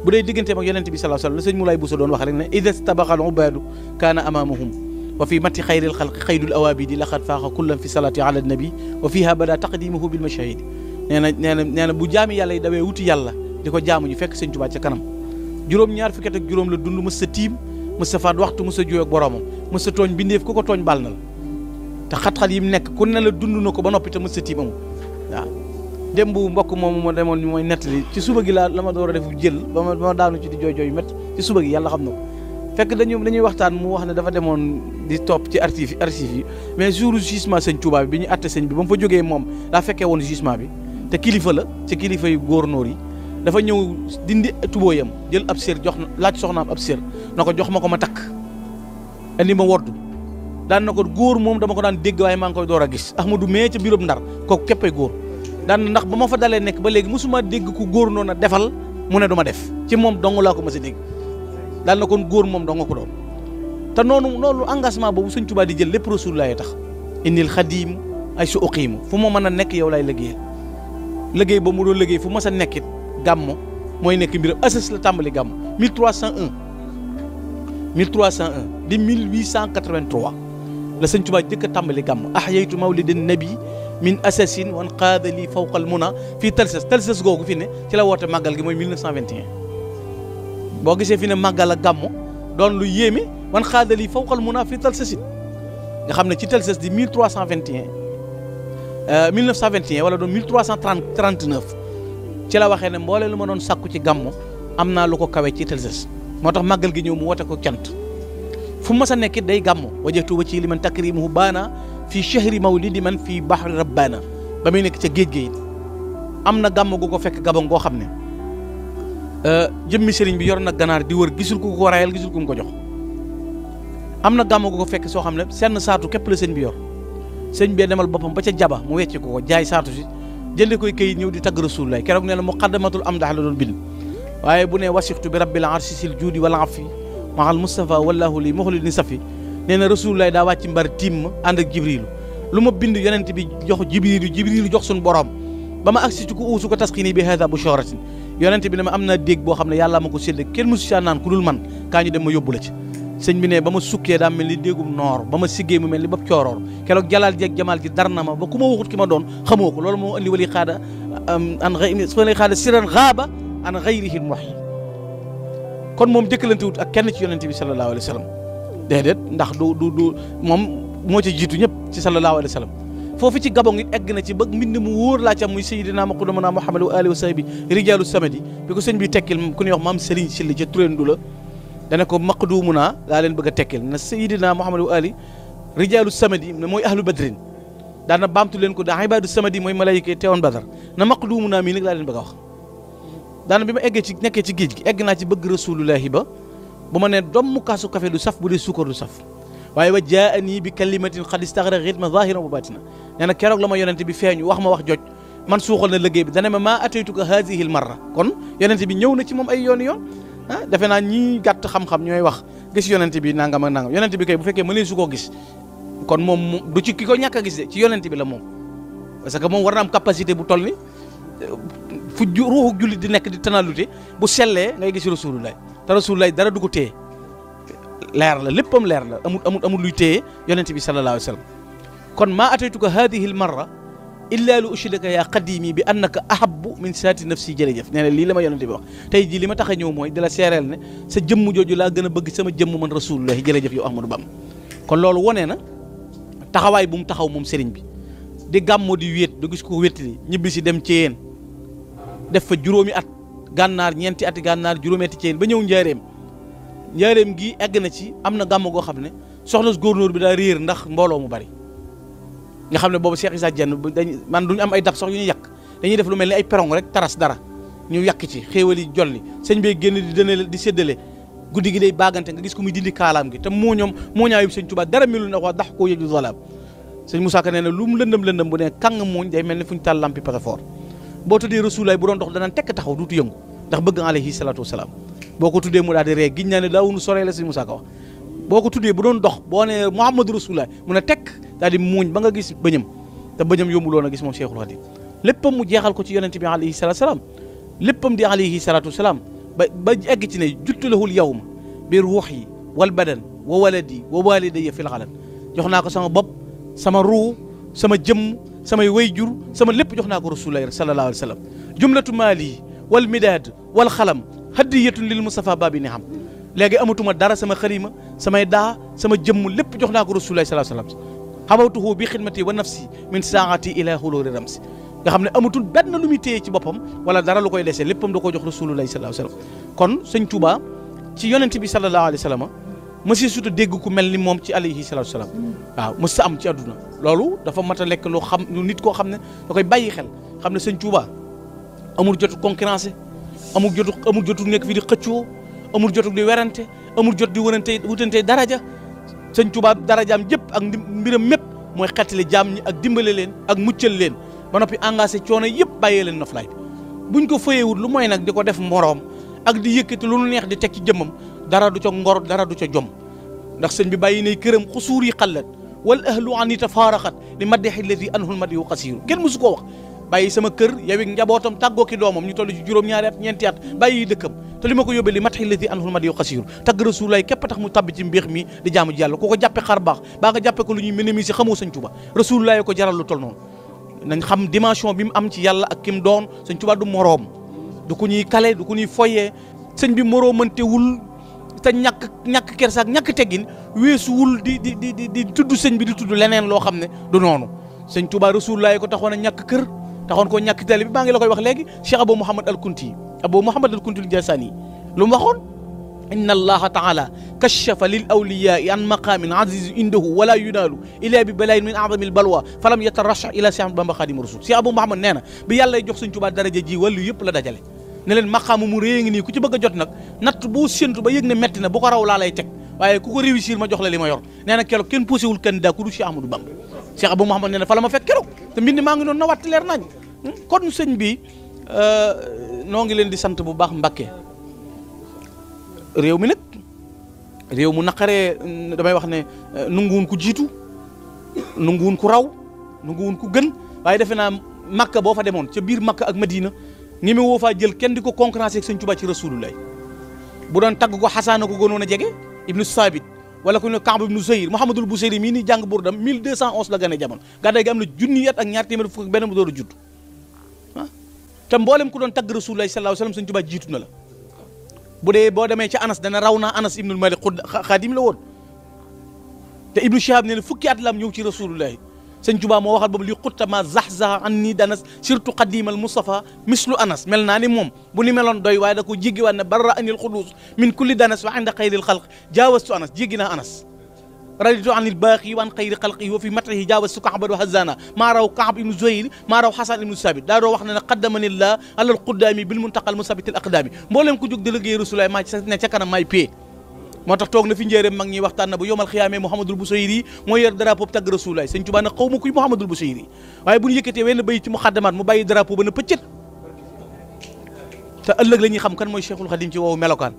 bu dee digganteem ak yonent bi sallallahu alayhi wasallam la sëñ Moulay Bousso doon wax rek ne ida stabaxal ubadu kaana amamahum wa fi matti xayril xalqi xaydul awabidi laqad faaxa kullan fi salati ala nabi wa fiha bada taqdimuhu bil mashahid nee na bu jaami yàlla yi dawee wuti yàlla di ko jaamu ñu fekk sëñ Tuubaa ca kanam juróom-ñaar fukki at ak juróom la dund mës sa tiim mës sa faat waxtu mës sa juyoo ak boromam mës sa tooñ bindeef ku ko tooñ baal na la te xat-xat yi mu nekk ku ne la dund na ko ba noppi te mës sa tiim amul waaw démb mbokk moomu ma demoon mooy nettali ci suba gi la ma door a def jël ba ma daanu ci di jooy jooy métti ci suba gi yàlla xam na ko fekk dañuy waxtaan mu wax ne dafa demoon di topp ci archive yi mais jour jugement sëñ Touba bi ñu atte sëñ bi ba mu fa jógee moom daa fekkee woon jugement bi te kilifa la ci kilifa yu góornóor yi dafa ñëw dindi tubóoyam jël ab sér jox laaj soxnaam ab sér na ko jox ma ko ma takk andi ma woddu daan na ko góor moom dama ko daan dégg waaye maa ngi koy door a gis Ahmadou mee ca bureau Ndar kooku képpay góor daan ndax ba ma fa dalee nekk ba léegi mosuma dégg ku góor noonu a defal mu ne du ma def ci moom dong laa ko mës a dégg daal na kon góor moom dong ko doon te noonu engagement boobu sëñ Tuubaa di jël lépp Rasulullah yi tax indil xadiim ay su uqiimu fu ma mën a nekk yow lay liggéey ba mu doon liggéey fu ma sa nekkit gàmmo mooy nekk mbiram asas la tàmbali gàmmo 1301 di 1883 la sëñ Tuubaa jëkk a tàmbali gàmmo ahyaytu mawlidin nabi min asasin wan qaada li fawqal muna fii talsas googu fi ne ci la woote màggal gi mooy 1921 boo gisee fi ne màggal ak gàmmo doon lu yéeme wan qaada li fawqal muna fii talsasin nga xam ne ci talsas di 1921 wala doon 1339 ci la waxee ne mboolee lu ma doon sàkku ci gàmmo am naa lu ko kawe ci talsas moo tax màggal gi ñëw mu woote ko cant fu ma sa nekkit day gàmmo wajatu wa ci li man takrimuhu baana fii chahri mawlidi man fii bahri rabbana ba muy nekk ca géej gi am na gàmm gu ko fekk gabon goo xam ne jëmmi sëriñ bi yor na ganaar di wër gisul ku ko rayal gisul ku mu ko jox am na gàmm gu ko fekk soo xam ne senn saatu képp la sëñ bi yor sëñ bee demal boppam ba ca jaba mu wecci ko jaay saatu si jënde koy këyit ñëw di tagg Rasulullah keroog nee na muqaddamatul amdah la doon bind waaye bu ne wasixtu bi rabbil arsi sil juudi wal afi mahal Mustafa wallahu li moxli ni safi nee na Rasulullah daa wàcc mbar tiim ma ànd ak jibrilu lu ma bind yonent bi jox jibrilu jox suñu borom ba ma agsi ci ko uusu ko tasqini bi hada busharatin yonent bi ne ma am naa dégg boo xam ne yàlla ma ko sédd kenn musu saa naan ku dul man kaa ñu dem ma yóbbu la ci sëñ bi ne ba ma sukkee daa mel ni déggum noor ba ma siggee mu mel ni bopp cooroor keroog jalaal jeeg jamaal ji dar na ma ba ku ma waxut ki ma doon xamoo ko loolu moo andi wali xaada siran xaaba an xayrihi muhyi kon moom jëkkalante wut ak kenn ci yonent bi sallallahu alayhi wa sallam déedéet ndax du moom moo ci jiitu ñëpp ci sallallahu alayhi wa sallam foofu ci gabon it egg na ci ba mbind mu wóor laa ci am muy sayidina maqdamana Muhammad wa alihi wa sahbi rijalu samadi bi ko sëñ bi tekkil ku ñuy wax maam Serigne Sylla ca Turendu la dana ko maqdumuna laa leen bëgg a tekkil na sayidina Muhammad wa ali rijalu samadi ne mooy ahlu badrin daana baamtu leen ko da ibadu samadi mooy malayika yi teewoon badar na maqdumuna mii nag laa leen bëgg a wax daana bi ma eggee ci nekkee ci géej gi egg naa ci bëgg rasulullahi ba bu ma nee domm kaasu café du saf bu dee suukar du saf waaye wa jaani bi kalimatin xad istaxra xidma zahiran wa batina nee na keroog la ma yonente bi feeñu wax ma wax joj man suuxal na liggéey bi dana ma maa ataytuka haadihi l marra kon yonente bi ñëw na ci moom ay yoon defe naa ñii gàtt xam-xam ñooy wax gis yonente bi nangam ak nangam yonente bi kay bu fekkee mënee su koo gis kon moom du ci ki ko ñàkk a gis de ci yonente bi la moom parce que moom war na am capacité bu toll ni fu ruuxu jullit di nekk di tanalute bu sellee ngay gis rasulullah te rasulullah dara du ko téye leer la léppam leer la amul luy téye yonente bi sallallahu alayhi wa sallam kon maa ataytuka hadihi l marra illa lu ushidaka yaa qadimi bi annaka ahabbu min saati nafsi jërëjëf nee na lii la ma yonente bi wax tey jii li ma tax a ñëw mooy di la seereel ne sa jëmm jooju laa gën a bëgg sama jëmm man rasulullah jërëjëf yow Ahmadou Bamba kon loolu wonee na taxawaay bu mu taxaw moom sëriñ bi di gàmmo di wéet du gis ko wéttali ñibbi si dem ci yéen def fa juróomi at gànnaar ñeenti ati gànnaar juróomi ati ci yéen ba ñëw njaareem gi egg na ci am na gàmm goo xam ne soxna góornóor bi daa réer ndax mbooloo mu bari nga xam ne boobu Cheikh Issa Diène man duñu am ay dab sax yu ñu yàq dañuy def lu mel ni ay perong rek taras dara ñu yàq ci xéewal yi jolli sëñ bee génn di dënale di séddale guddi gi day baagante nga gis ko muy dindi kaalaam gi te moo ñaayub sëñ Tuubaa dara melu na wax dax koo yëg du zalaam sëñ Moussa Ka nee na lu mu lëndëm bu ne kàng muuñ day mel ni fu ñu taal lampi passeport boo tuddee Rasulaay bu doon dox danaan tekk taxaw duutu yëngu ndax bëgg alayhi salaatu wasalaam boo ko tuddee mu daal di ree giñ naa ne daawunu soree la sëñ Moussa Ka wax boo ko tuddee bu doon dox boo ne Muhammadu Rasulaay mu ne tekk daal di muuñ ba nga gis bëñam te bëñam yombuloon a gis moom Cheikhul Khadim léppam mu jeexal ko ci yonente bi alayhi salaatu salaam léppam di alayhi salaatu salaam ba egg ci ne juttu lahul yawma bi ruuhi wal badan wa waladi wa walidayya fil xalan jox naa ko sama bopp sama ruu sama jëmm samay wayjur sama lépp jox naa ko rasulullahi sallallahu alayhi wa sallam jumlatu maali wal midaad wal xalam hadiyatun lil Mustafa babi ni xam léegi amatuma dara sama xarima samay daa sama jëmm lépp jox naa ko rasulullahi sallallahu alayhi wa sallam xamawtuhu bi xidmati wa nafsi min saati ila xulóori ramsi nga xam ne amatul benn lu muy téye ci boppam wala dara lu koy desee léppam da koo jox rasulullahi sallallahu alayhi wa sallam kon sëñ Touba ci yonent bi sallallahu alayhi wa sallam mësi suta dégg ku mel ni moom ci alayhi salatu salaam waaw mës sa am ci àdduna loolu dafa mat a lekk loo xam lu nit koo xam ne da koy bàyyi xel xam ne sëñ Touba amul jotu concurrence amul jotu nekk fii di xëccoo amul jotu di werante amul jot di wutante daraja sëñ Touba darajaam jëpp ak mbiram mépp mooy xettali jaam ñi ak dimbale leen ak muccal leen ba noppi engagé coono yëpp bàyyee leen noflaay bi buñ ko fayewut lu mooy nag di ko def moroom ak di yëkkati lu neex di teg ci jëmmam dara du ca ngor dara du ca jom ndax sëñ bi bàyyi nay këram xusuur yi xallat wal ahlu an yi tafaaraxat li maddeexi lati anhul madi yu xasiiru kenn mësu koo wax bàyyi sama kër yow it njabootam tàggoo ki doomam ñu toll ci juróom-ñaari at ñeenti at bàyyi dëkkam te li ma ko yóbbee li maddeexi lati anhul madi yu xasiiru tagg rasulullaay képp tax mu tabbi ci mbéex mi di jaamu ji yàlla ku ko jàppe xar baax baa nga jàppe ko lu ñuy minimiser xamoo sëñ Tuuba rasulullaay ko jaral lu tol noonu nañ xam dimension bi mu am ci yàlla ak kim doon sëñ Tuuba du moroom du ku ñuy kale du ku ñuy foyee sëñ bi moroomantewul te ñàkk kersa ak ñàkk teggin weesuwul di tudd sëñ bi di tudd leneen loo xam ne du noonu sëñ Touba Rasulullah ko taxoon a ñàkk kër taxoon ko ñàkk tali bi maa ngi la koy wax léegi Cheikh Abou Mouhamad al Kunti al Jasani lu mu waxoon inna allaha taala kashafa lil awliyai an maqamin aziz indahu wala yunaalu ila bi balayin min adamil balwa falam yatarasha ila Cheikh Ahmadou Bamba Khadim Rasul Cheikh Abou Mouhamad nee na bi yàlla jox sëñ Touba daraja ji wàllu yëpp la dajale ne leen maqaamu mu réy ngi nii ku ci bëgg a jot nag natt boo séntu ba yëg ne metti na bu ko raw laa lay teg waaye ku ko réussir ma jox la li ma yor nee na keroog kenn posé wul candidat ku du Cheikh Ahmadou Bamba Cheikh Abou Mouhamad nee na fa la ma fekk keroog te mbind maa ngi noonu na watt leer nañ kon sëñ bi noo ngi leen di sant bu baax Mbakke réew mi nag réew mu naqaree damay wax ne nunguwun ku jiitu nunguwun ku raw nunguwun ku gën waaye defe naa Makka boo fa demoon ca biir Makka ak Madina ni mu woo faa jël kenn di ko concurrencer ak sëñ Tuubaa ci Rasulullah bu doon tagg ko xasaana ko gënoon a jege ibnu Saabit wala ku ne Kaab ibnu Zuhayr Muhammadul Busayri mii ni jàng Burdam 1211 la gane jamono gàddaay gi am na junni at ak ñaar téeméer fukk benn mu door a judd ah te mboolem ku doon tagg Rasulullah sallallahu alayhi wasallam sëñ Tuubaa jiitu na la bu dee boo demee ca Anas dana raw naa Anas ibnul Malik xaadim la woon te Ibnu Shihab nee na fukki at la am ñëw ci Rasulullah sëñ Tuubaa moo waxal boobu li xuttama zax-zaxa an nii danas surtout qadimal Mustafa mislu Anas mel naa ni moom bu ni meloon doy waaye da ko jéggi waat ne barra anil xudus min kulli danas wa inda xayril xalq jaawastu Anas jéggi naa Anas raditu anil baaxi wa an xayri xalqi wa fi matahi jaawastu Kaab wa Hazana maa raw Kaab ibnu Zuhayr maa raw Xasan ibnu Sabit daa doo wax ne qaddamanillah alal quddaami bil muntaqal musabitil aqdaami mbooleem ku jóg di liggéey Rasulullah maa ci ne ca kanam maay pee moo tax toog na fi njëreem mag ñi waxtaan na bu yomal xiyaamee Mouhamadul Busayri mooy yor drapeau tagg Rasulullah sëñ Tuubaa nag xaw ma kuy Mouhamadul Busayri waaye bu ñu yëkkatee wenn bay ci muxaddamaat mu bàyyi drapeau ba na pëccët te ëllëg la ñuy xam kan mooy Cheikhul Khadim ci woowu melokaan